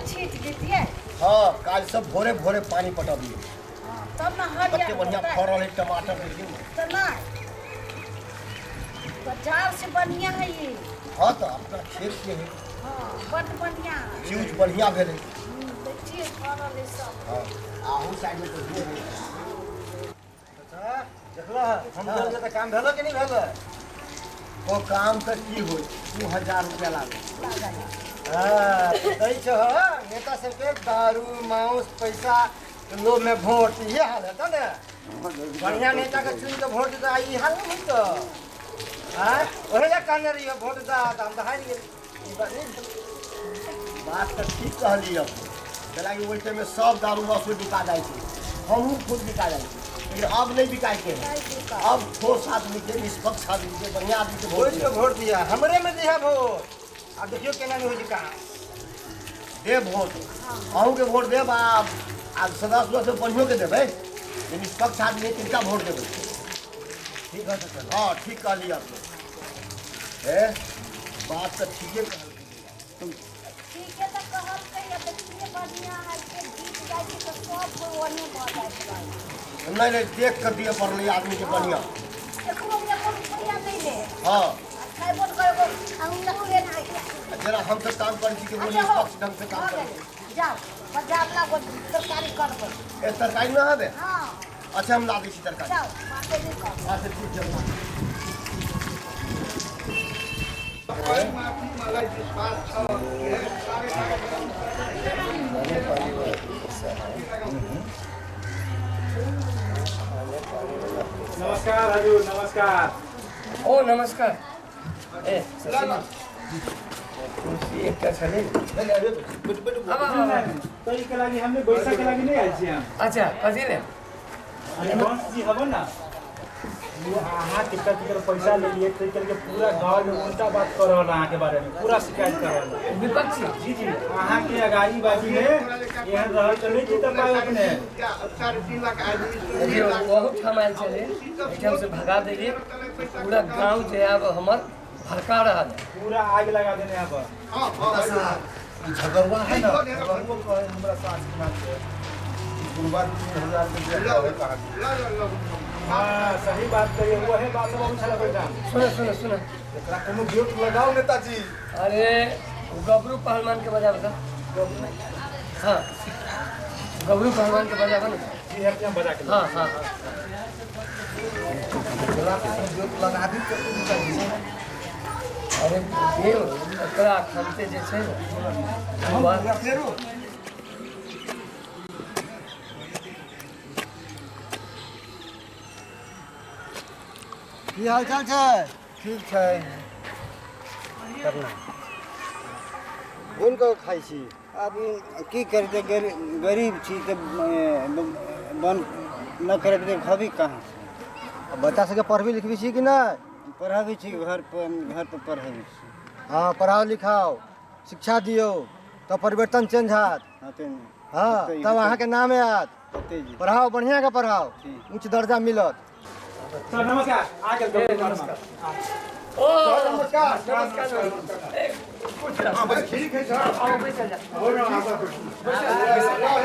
छीट दितियै। हाँ, काल्हि सब भोरे भोरे पानी पटबियै। हँ, तब ने हरियर कते बढ़िया होतै। फड़ल है टमाटर, देखियौ ने। तऽ नहि, बाजार से बढ़िया है ई। हाँ, तऽ अपना खेत के है। हाँ, बड बढ़िया है। चीज बढ़िया भेलै। देखिए, फड़ल है सब। हाँ, आहू साइड में तऽ है। चाचा, देखलह, हम गेलियै तऽ काम भेलो कि नहि भेलो? ओ काम तऽ की होइ, 2000 रुपया लागल। लागल। हाँ, दै छह नेता सबके दारू मांस पैसा लोभ में वोट, ये हाल हेतौ ने। बढ़िया नेता के चुन के वोट दे, ई हाल नहीं होइतो। आँय, ओहे लए कहने रहियो वोट दे, तऽ हम तऽ हारि गेली। ई बात नहि भेल। बात तऽ ठीक कहली अपने, कैलाकि ओहि टाइममे सब दारू मांस बिका जाइ छै, हमहूँ खुद बिका जाइ छै, लेकिन अब नहि बिकायके है। अब ठोस आदमी के, निष्पक्ष आदमी के, बढ़िया आदमी के वोट वोट के वोट दिया, हमरे में दिया वोट। आब देखियो केना नहि होइ छै काम। देब वोट, अहूँके वोट देब आ सदस्य से बढ़ियों के देबै, जे निष्पक्ष आदमी है तिनका वोट देबै। ठीक है चाचा। हाँ, ठीक कहली अपने। हे, बात तऽ ठीके कहलखिन। ठीके तऽ कहलकै। आ देखिए, बढ़िया है के जीत जाइ छै तऽ सब ओने भऽ जाइ छै। नहि नहि, देख कऽ दिअ पड़लै आदमी के बढ़िया। एकरो एको रुपैआ नहि ले। हाँ। आ खैबो ने करै, एगो अंगूठे नहि। आ जेना हमसब काम करै छी कि वो अच्छा हो। निष्पक्ष ढंग से काम भऽ करै। गेलै, जाउ बाजार, लागो तरकारी करबै। ए, तरकारी नहि हबे? हाँ। अच्छा, हम ला दै छी तरकारी। जाउ, बाते नहि करब। अच्छा, ठीक छै, हम ला दै छी। नमस्कार हजुर, नमस्कार। ओ नमस्कार। ए कुर्सी एकटा छलै। आब, आब, आब। ताहिके लागि हामीले बैसके लागि नहि आयल छी हम। अच्छा, कथी ले? हरिवंश जी हवन ना, वो अहाँ केकर केकर पैसा लेलिए, ताहि के पूरा गाँव में उल्टा बात कर रहल अहाँ के बारे में, पूरा शिकायत कर रहल। विपक्षी? जी जी, अहाँ के अगाड़ी बाजी में एहन रहल तऽ नहि जीत पाए अपने। देखियौ, बहुत ठाम आयल छलै, एहिठाम से भगा देलियै। पूरा गाँव जे आब हमर भड़का रहल है। पूरा आग लगा देने यहाँ पर। ई झगड़ुआ है ना, झगड़ुओ कहे हमरा सास के नाम से गुरुवार 3000 के दिया कहे कहाँ। हाँ, सही बात कहिए, वही बात सब छल ओहिठाम। सुन सुन सुन। एकरा कोनो गेट लगाओ नेताजी। अरे, ओ गबरू पहलवान के बजाबे तऽ। हाँ, गबरू पहलवान के बजाबे ने। जी, हम यहाँ बजा के। हाँ हाँ हाँ। एकरा कोनो गेट लगा दी तऽ नेताजी। अरे देव, ओकरा खमते जे छै ने बात। फेरो की हाल चाल छै? ठीक छै। करना कोन कऽ खाइ छी? आब की करतै, गरीब छी तऽ बन न करबै तऽ खबी कहाँ से? बच्चा सबके पढ़बी लिखबी छी कि नहि? पढ़ाबै छी, घर पर, घर पर पढ़ाबै छी। हाँ, पढ़ाओ लिखाओ, शिक्षा दियौ तऽ परिवर्तन चेंज हैत। हाँ, तऽ हाँ। हेतै, तब हेतै। अहाँके नाम आयत। हेतै जी। पढ़ाओ, बढ़िआँ के पढ़ाओ। ठीक। उच्च दर्जा मिलत। सर नमस्कार, आ गेल। ए, नमस्कार। नमस्कार। ओ नमस्कार। नमस्कार। ए, कुछ हाँ, बस ठीक है सर। आओ, बैसल जा।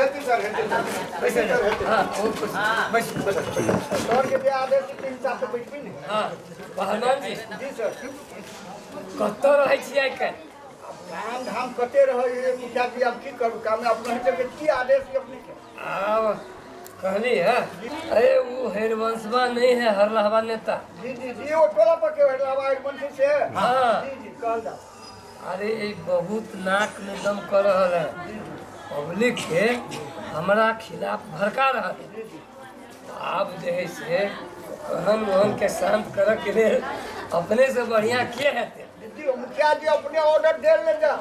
हेतै सर, हेतै सर। बैसल जा। हाँ, ओ कुछ बैस। सर के जे आदेश छै हिसाब से बैठबी ने। हाँ, पहलवान जी। जी सर। कतऽ रहै छी आइ काल्हि? काम धाम कते रहै मुखिया जी, आब की करू काम अपने सबके, की आदेश है अपने के? आब कहली है, अरे वो हरिवंशवा नहीं है, हरलहवा नेता। जी जी जी, वो टोला पर के हरिवंशी से? हाँ। जी जी, कहल जाओ। अरे, ई बहुत नाक में दम कर रहल है, पब्लिक के हमरा खिलाफ भड़का रहल है। आब जे है से कहन वहन के शांत करे के लेल अपने से बढ़िया के हेतै? जी, मुखिया जी, अपने ऑर्डर दे ले जाओ,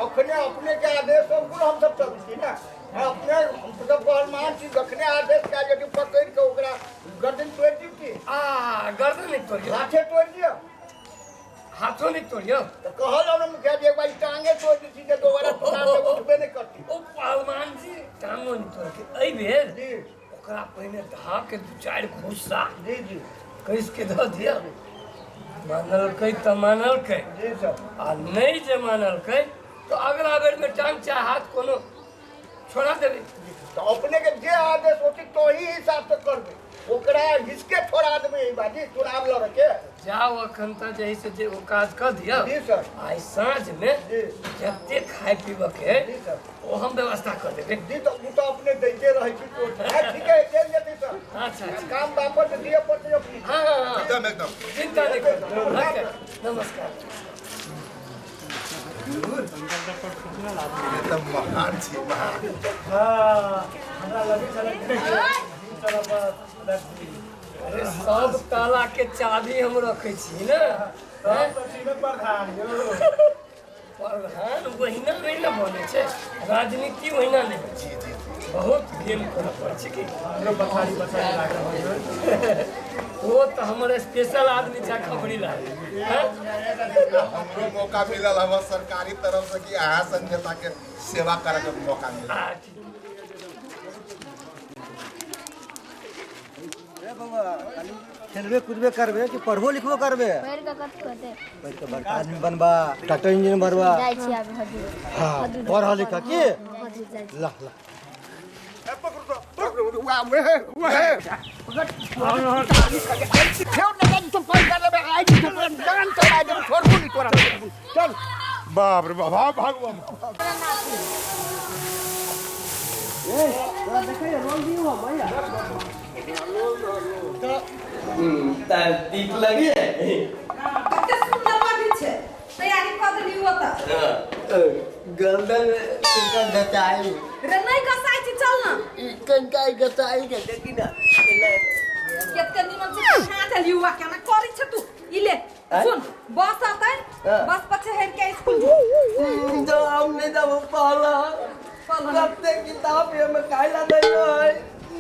अखने अपने के आदेश अनुकूल हम सब चलै छी ने। हाँ, अपने हम सब पहलवान छी, जखने आदेश कयल जेतै पकड़ि के ओकरा गर्दन तोड़ि दियौ की? आ गर्दन नहीं तोड़ियो। हाथे तोड़ि दियौ। हाथों नहीं तोड़ियो। तऽ कहल जाओ ने मुखिया जी, एक बार टांगे तोड़ि दै छी जे दोबारा टांग से उठबे नहि करती। ओ पहलवान जी, टांगो नहीं तोड़ के एहि बेर जी। ओकरा पहिने धा के दू चारि घुस्सा जी जी कस के दऽ दिअ। मानलकै तऽ मानलकै। जी सर। आ नहि जे मानलकै तो अगला बेर में टांग चाहे हाथ कोनो छोड़ा देबे। तो अपने के जे आदेश होती तो ही हिसाब से करबे, ओकरा हिसके छोड़ा देबे। ई बाजी चुनाव लड़े के जाओ अखन त जही से जे ओ काज कर दिया। जी सर। आई साँझ में जी जते खाए पीबे के जी सर ओ हम व्यवस्था कर देबे। जी तो उ तो अपने दैते रहै छी तो ठीक है चल जेतै सर। अच्छा अच्छा काम वापस दिए पड़तै अपने। हां हां एकदम एकदम चिंता नहीं करो। नमस्कार। एकदम महान छी महान। हां हमरा लगे छल अरे सब ताला के चाबी हम रखे छी ना। प्रधान यो प्रधान वहिना नहीं ना बने छे, राजनीति वहिना नहीं होइ छै। जी जी बहुत गेम करऽ पड़ै छै कि हमरो पछाड़ी पछाड़ी लागल वो तो हमर स्पेशल आदमी छै खबरी ला। हमरो मौका मिलल हवा सरकारी तरफ से कि अहाँ सन नेता के सेवा करे के मौका मिलल। खेलबे कूदबे करबे कि पढ़बो लिखबो करबे? पढ़ के कत करते पढ़ के बड़का आदमी बनबा, डॉक्टर इंजीनियर बनबा। जाइ छी आब हजूर। हां पढ़ लिख के हजूर जाइ छी। ला ला पकड़ो वा वे वे पकड़ खेव न तो पैसा लेबे आई तो जान चला दे छोड़बू नहीं तोरा। चल बाप रे बाप भगवान। ए तोरा देखै रोल दियो हम भैया दीप लगे कते सुंदर लगै छै। तैयारी कऽ देली ओतऽ। गर्दन कनका गचाई रे नहीं गसाई छी चल ना। ई कनका गचाई के देखी ना कते निमन से खा देली हुआ केना करै छै तू। ई ले सुन बस आतै बस पछे हेर के स्कूल जो। जो हम नहीं जाबो पहला कते किताब ये में काइला दैयो है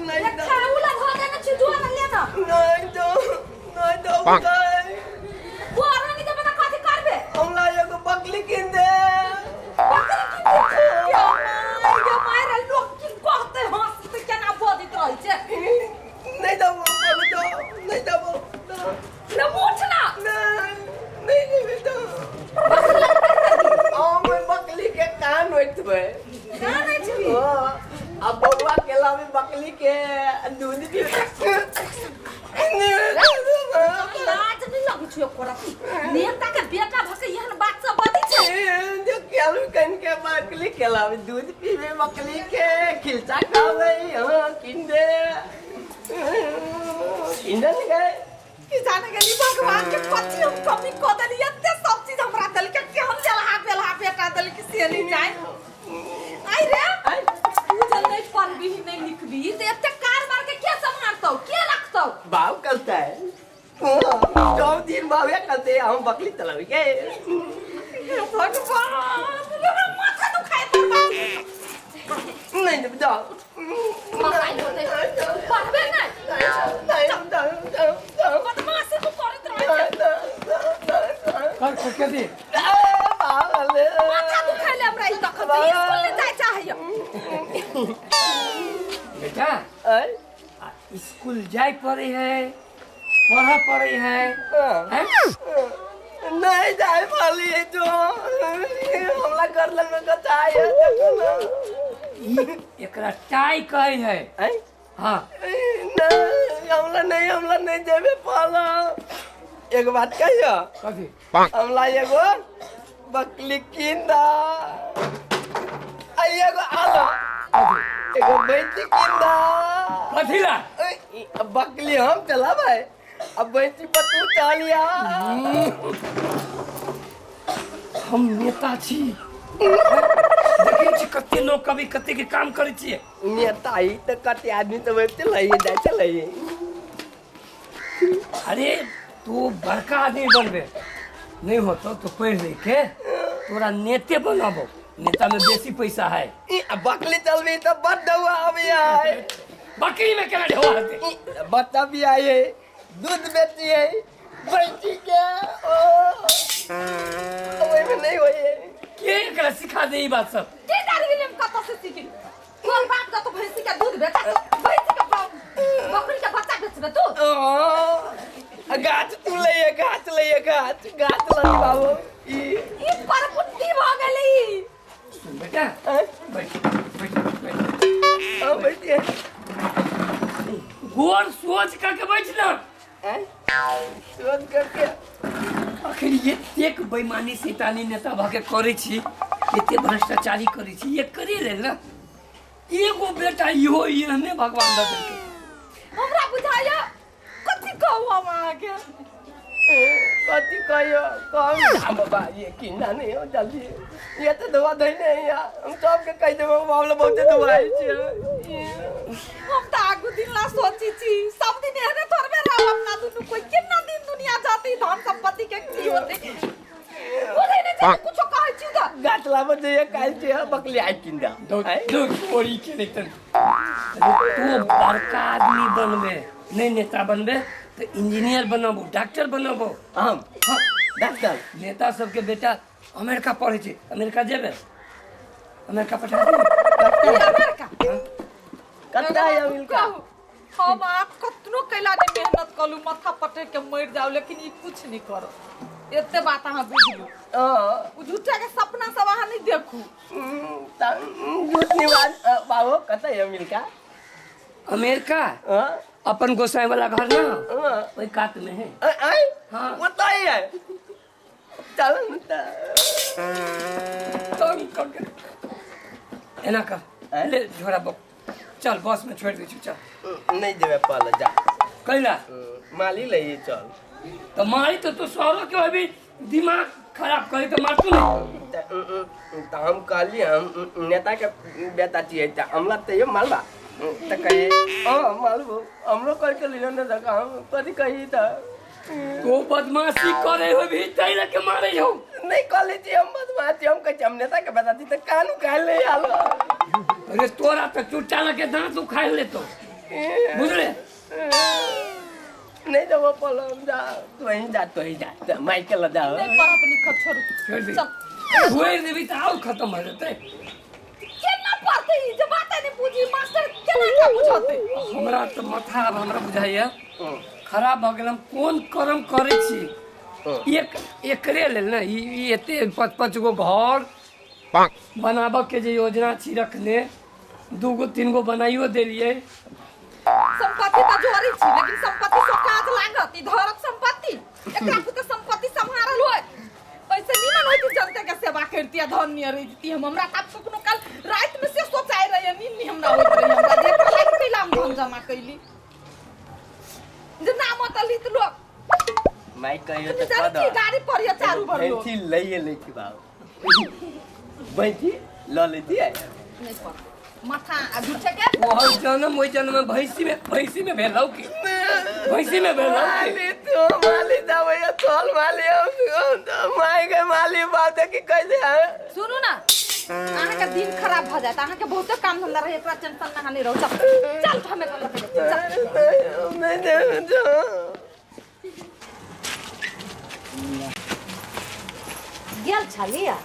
नहीं खाउला भ देने छी जो ना ले ना। नहीं तो नहीं तो नहीं वो रानी के बना कथि करबे? हमरा एगो बकली किन दे। बकली किन दे? या my या मार लोग की कहते हंसते केना बजैत रहै छै। नहीं दबो तो नहीं दबो ना मोछ ना। नहीं नहीं नहीं तो हम बकली के कान होइतबे। कान होइतबे? अब बउआ केला में बकली के दूध भी लाज नहीं लगै छै ओकरा। नेता के बेटा भ के एहन बात सब बजै छै। जो केलु कन के बकली केला में दूध पीबे बकली के खिलचा खावे। हां किन दे किन दे गए कि जाने गेली भगवान के कथी हम कमी क देली। एते सब चीज हमरा देल के केहन जलहा बेलहा बेटा देल कि से नहीं जाए। आई रे तू जल नहीं पढ़बी नहीं लिखबी तो एते कारबार के के संभालतौ के रखतौ? बाप करता है 4 दिन बाबे करते हम बकली चलावे के। भगवान माथा दुखाए पर नहीं जाओ पढ़बे नहीं बदमाशी तू करैत रहै कर कर दे माथा दुखाइले हमरा ई तखन से स्कूल नहीं जाय चाहैय। बेटा स्कूल जाय पड़े है पढ़ा पड़े है। नहीं जाए पाली जो हमला गर्दन में कचाई है। एकरा टाई कहै है। हाँ नहीं हमला नहीं जेबे पाला। एक बात कहियो कथी? हमला एगो बकली किन दा एगो आलो एगो बैती किन दा। कथी ला? बकली हम चलाबै अब बैती पर तू चलिया। हम नेता छी देखै छी कते लोग कभी कते के काम करै छियै। नेता ही तो कते आदमी तो बैठते लई जाय चलै। अरे तू बड़का आदमी बनबे नहीं होतो तो पढ़ लिख के तोरा नेते बनाबो। नेता में बेसी पैसा है। बकली चलबी तो बड़ डौआ अबै है। बकरी में केना ढौआ हेतै? बच्चा भी आए दूध बेची है बेची के ओ ओइ में नहीं होई है। के एकरा सिखा दे ई बात सब? के जानि गेलै हम कतऽ से सीखी। तोर बाप के तो भैंसी के दूध बेचा भैंसी के बकरी के बच्चा बेचबे तू? गाछ तू लइए गाछ लइए गाछ गाछ लई बाबू। ई ई परपुट्टी भ गेलै। बेटा बैठ बैठ बैठ हां बैठिए गोर सोच करके बैठ ना सोच करके आखिर एतेक बेईमानी शैतानी नेता भके करै छी एते भ्रष्टाचारी करै छी ये करे लेल ना एगो बेटा इहो एहने भगवान दऽ देलकै हमरा बुझाया कथी कहू हम अहाँके कथी कहियो कहू बाबा ये किन्ना नहीं हो जल्दी ये तो दवा दैने है हम सबके कहि देबै बाबला बहुते दवाई छै हम तऽ आगू दिन ला सोची छी सब दिन एहने थोड़बे रहब अपना दुनू कोई केना दिन दुनिया जाती धन संपत्ति के की होते बोले नहीं छै कुछो कहै छी तऽ गाछ लाबऽ जइए काल्हि छै बकली आइ किन दे दो के लेतन तू बड़का आदमी बनबे नहीं नेता बनबे तो इंजीनियर बनबो डॉक्टर बनबो हम हाँ डॉक्टर नेता सबके बेटा अमेरिका पढ़ै छै अमेरिका जेबे अमेरिका पठा देबै अमेरिका कत्ता है अमेरिका हम आप कतनो कैला ने मेहनत कलू माथा पटक के मर जाओ लेकिन ई कुछ नहीं करो एते बात अहाँ बुझलू हां झूठा के सपना सब अहाँ नहीं देखू झूठ नहीं बात बाबू कत्ता है अमेरिका अमेरिका हां अपन गोसाई वाला घर ना ओई कात में है आई हां ओतय ही है चल तंग करके एना कर ले झोरा बक चल बस में छोड़ दै छी चल नहीं देवे पाल जा कैला माली लइए चल तो मारी तो तू सौरव के अभी दिमाग खराब करे तो मारतू नहीं तो हम कहली हम नेता के बेटा छियै त हमरा तैयो मालबा त कहे हां मालबो हमरो कह के लियो ने त हम कथी कही त तो बदमाशी करे हो भी तै लके मारे हो नहीं कहली छी हम बदमाशी हम कहै छी हम नेता के बेटा छी त कानू खाइ ले आलो अरे तोरा त चुट्टा लके दांत उखाड़ लेतो बुझले नहीं जब पलम जा तू ही जा तू ही जा माइकल ल जा नहीं पढ़त लिखत छोड़ू छोड़ दे चल छोड़ देबी त और खत्म हो जतै केना पढ़तै ई जे बात नहीं बुझी मास्टर केना के बुझतै हमरा त माथा अब हमरा बुझाइया खराब भ गेल हम कोन कर्म करै छी एक एकरे लेल ने ई एते पाँच पाँच गो घर बनाबऽ के जे योजना छी रखने दू गो तीन गो बनाइयो देलियै संपत्ति त जोड़ी छी लेकिन संपत्ति से काज लागत ई धरक संपत्ति एकरा पुते संपत्ति सम्हारल होय ऐसे निमन होती जनता के सेवा करती आ धन नियर रहती हम हमरा तब कखनो काल रात में से सोचाय रहे नींद नहीं हमरा होइत रहे हमरा जे लाइक कैला हम धन जमा कैली जे नाम अतलित लोग माइक कहियो तुम त कह जानै छी दो गाड़ी पर या चारू भर लोग बैठी लइए लै छी बाबू बैठी ल लेती है नहीं पर माथा आ झूठे के ओहर जन्म ओहि जन्म में भैंसी में भेलौ की भैंसी में भेलौ की माली तो माली दवाई चल माली हम माई के माली बात की कैसे है सुनू ना अहाँके दिन खराब भऽ जायत अहाँके बहुते काम धंधा रहे एकरा टेंशन में अहाँ नहीं रहू चल चल हमे चल चल नहीं दे गेल छलियै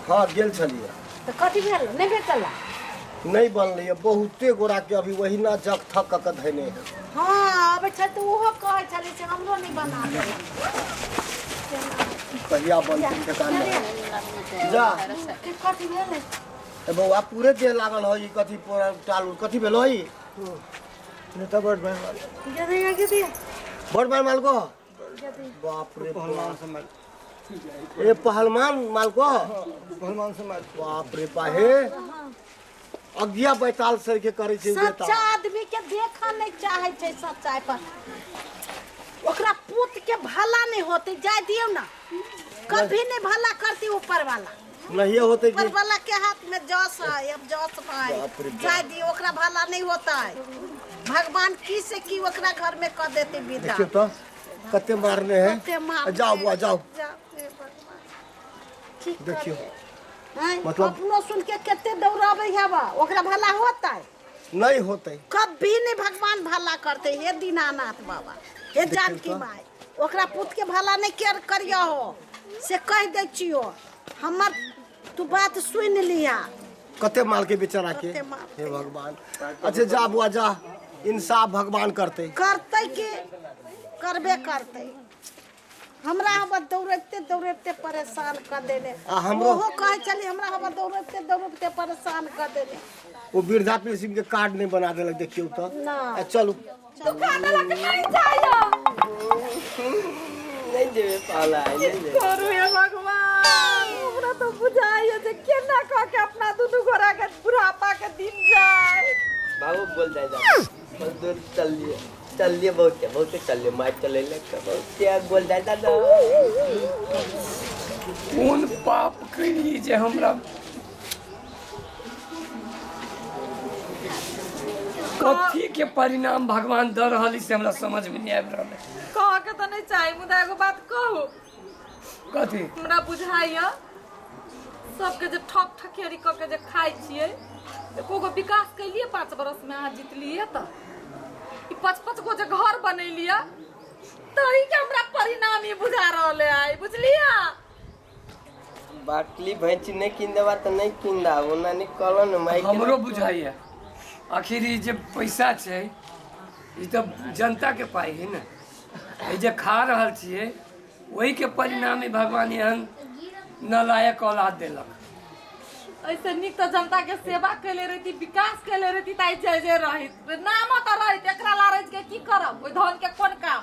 हाँ गेल छलियै तऽ कथी भेल नहि भेटल नहीं बनलै बहुते गोरा के अभी वही ना जग थक कऽ धैने है हाँ अबै छै तऽ ओहो कहै छलै से हमरो नहि बना देलक कहिया बनतै ठेकान नहीं जा के कथी भेलै ए बौआ पूरे देह लागल है ई कथी पूरा टाल कथी भेल है नेता बड़ बड़ माल बड़ बड़ माल को बाप रे पहलवान से मार ए पहलवान माल को पहलवान से मार बाप रे बाहे अगिया बैताल सर के करै छै सच्चा आदमी के देखऽ नहि चाहै छै सच्चाई पर ओकरा पूत के भला नहीं होते जाय दियौ ना कभी नहीं भला करती ऊपर वाला नहीं होते ऊपर वाला के हाथ में जस है अब जस है बाप रे बाप। जाय दियौ ओकरा भला नहीं होता है भगवान की से की ओकरा घर में कर देते विदा देखियो तो कते मारने हैं कते मारने जाओ बुआ जाओ जाओ हे भगवान की देखियो करबै? हैं? मतलब- अपनो सुन के कते दौड़ाबै हवा ओकरा भला होता है नहीं होते कभी नहीं भगवान भला करते हे दीनानाथ बाबा हे जानकी माय ओकरा पुत के भला नहीं केयर करियो हो से कह दै छियो हमर तू बात सुन लिया कते माल के बेचारा के कते माल हे भगवान अच्छा जा बुआ जा इंसाफ भगवान करते करते के करबे करते हमरा हवा दौड़ते दौड़ते परेशान कर देने। ओहो कहै छली हमरा हवा दौड़ते दौड़ते परेशान कर देने। वो वृद्धा पेंशन के कार्ड नहीं बना देलक देखियो तो। चलू दुकान लग नहीं जाइयो। नहीं देवे पाला नहीं देवे। करू हे भगवान, हमरा तो बुझाइयो जे केना कह के अपना दुनू गोरा के बुढ़ापा के दिन जाए। बाबू बोल जाए जा बहुत दूर चल लिए चल लिए बहुत बहुत चल लिए माइक चले ले बहुत बोल जाए दादा। कौन पाप करी जे हमरा कथी के परिणाम भगवान द रहल से हमरा समझ में नहीं आबि रहल है। कह के तो नहीं चाही मुदा एगो बात कहू। कथी? हमरा बुझाइया सबके जे ठक ठकेरी क के जे खाइ छियै एको गो विकास कैलिए 5 बरस में अहाँ जीतलिए त ई 5-5 गो जे घर बनेलिए तही के हमरा परिणाम ई बुझा रहल है बुझलिए। बाटली भैंस नहीं किन देबा त नहीं किन दा ओना नहीं कहलो न माई। हमरो बुझाइया आखिर ई जे पैसा छै ई त जनता के पाई है ना, ई जे खा रहल छियै वही के परिणाम ही भगवान एहन नालायक औलाद देलक। ऐसे निक तो जनता के सेवा कैले रहती विकास कैले रहती त आई जय जय रहित नाम त रहित एकरा ला रहित के की करब ओइ धन के कोन काम।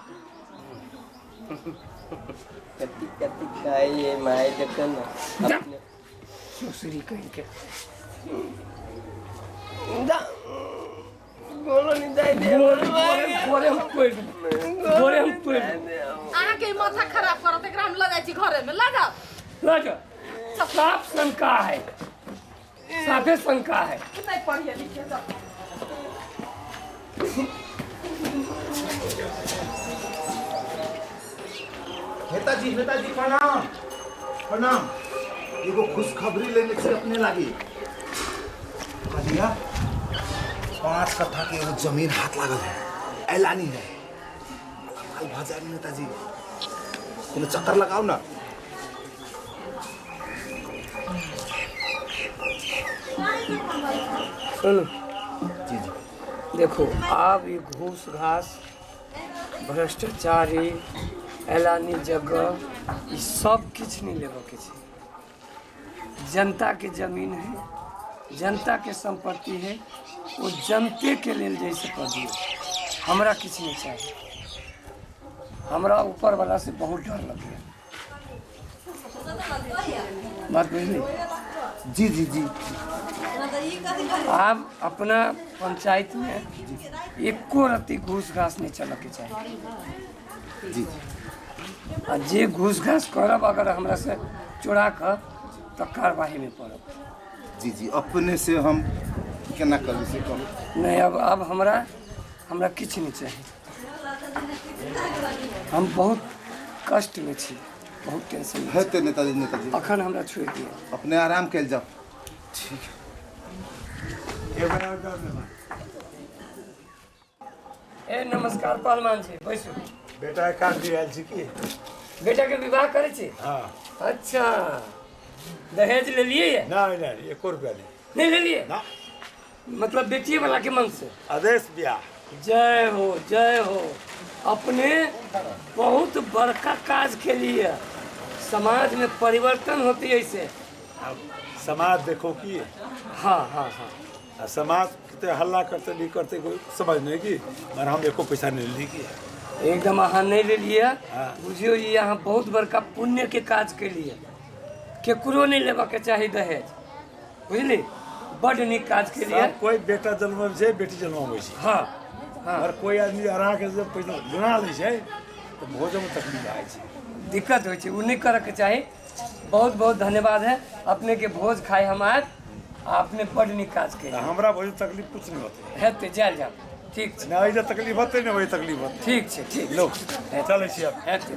कति कति खाई ये माई देखन ना अपने सुसरी कहीं के दा गोलो नहीं जाए दे गोरे हम कोई गोरे हम कोई अहाँ के माथा खराब करत एकरा हम ल जाइ छी घरे में ल जाओ ल जाओ। साफ शंका है साफे शंका है। नहीं पढ़िए लिखिए जाओ। नेताजी नेताजी प्रणाम प्रणाम। एगो खुशखबरी लेने छी अपने लागी। कहलिया 5 कट्ठा के एगो जमीन हाथ लागल है ऐलानी है माल भऽ जाए नेताजी कोनो चक्कर लगाओ ना। सुनो जी जी देखो आप ये घूस घास भ्रष्टाचारी ऐलानी जगह ये सब किछ नहीं लेबऽ के छै। जनता के जमीन है जनता के संपत्ति है वो जनते के लेल जैसे कह दियौ हमरा किछ नहीं चाहिए। हमरा ऊपर वाला से बहुत डर लगे बात बुझली। जी जी जी आप अपना पंचायत में एको रत्ती घूस घास नहीं चलऽ के चाही। जी आ जे घूस घास करब अगर हमरा से चोरा कऽ तो कार्रवाई में पड़ब। जी जी अपने से हम केना करब से कहू। नहीं अब हमरा हमरा किछु नहीं चाहिए। हम बहुत कष्ट में छी बहुत टेंशन में हेतै नेताजी नेताजी अखन हमरा छोड़ि दिअ अपने आराम कयल जाओ। ठीक है ए नमस्कार पहलवान जी बैसू। बेटा के काज भी आयल छी की? बेटा के विवाह करै छी? हाँ। अच्छा दहेज ले लिए? नहीं नहीं एको रुपया नहीं। नहीं ले लिए ना। मतलब बेटी वाला के मन से आदेश बियाह। जय हो जय हो। अपने बहुत बड़का काज के लिए समाज में परिवर्तन होती है ऐसे। अब समाज देखो की हाँ हाँ हाँ समाज कितने हल्ला करते नहीं करते कोई समझ नहीं की मगर हम एको पैसा नहीं ली की एकदम अहाँ नहीं ले लिया। हाँ। बुझियो ये यहाँ बहुत बड़का पुण्य के काज के लिए केकरो नहीं लेवा के चाही दहेज बुझली। बड नीक काज के लिए कोई बेटा जन्म छै बेटी जन्म छै। हाँ हाँ और कोई आदमी अरा के जब पैसा गिना लै छै तो भोजन में तकलीफ आय छै दिक्कत होइ छै उ नहीं करे के चाही। बहुत बहुत धन्यवाद है अपने के भोज खाए हम आए आपने बड नीक काज के हमरा भोज तकलीफ कुछ नहीं होते हेतै जायल जाब ठीक छै ना एजा तकलीफ होतै ना वही तकलीफ होतै। ठीक छै ठीक लो चलै छी अब हेतै।